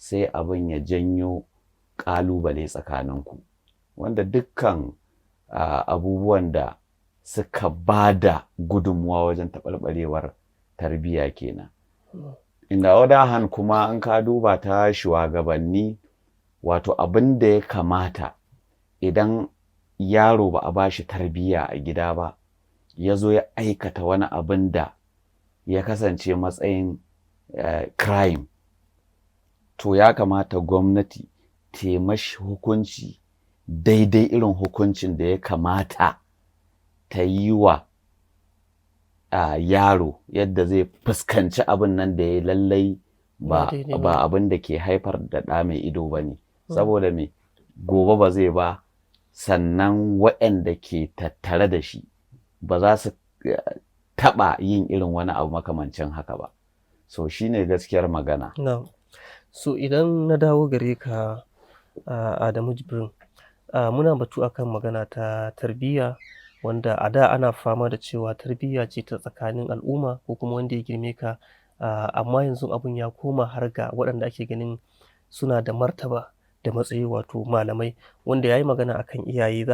Sai abin ya janyo ƙalubale tsakaninku, wanda dukkan abubuwan da suka ba da gudunmuwa wajen taɓarɓarewar tarbiyya kenan. In the other hand kuma, in ka duba ta shugabanni, wato abin da ya kamata, idan yaro ba a bashi tarbiyya a gida ba, ya zo ya aikata wani abin da ya kasance matsayin crime, to ya kamata gwamnati ta mashi hukunci daidai irin hukuncin da ya kamata ta yi wa yaro, yadda zai fuskanci abin nan da ya lallai ba abin da ke haifar da ɗa mai ido ba ne, saboda me? Gobe ba zai ba, sannan waɗanda ke tattare da shi ba za su taɓa yin irin wani abu makamancin haka ba. So shine gaskiyar magana. Na'am. So idan na dawo gare ka, Adamu Jibrin, muna batu akan magana ta tarbiyya, wanda a da ana fama da cewa tarbiyya ce ta tsakanin al'umma ko kuma wanda ya girme ka, amma yanzu abun ya koma har ga waɗanda ake ganin suna da martaba da matsayi, wato malamai, wanda ya yi magana akan iyaye.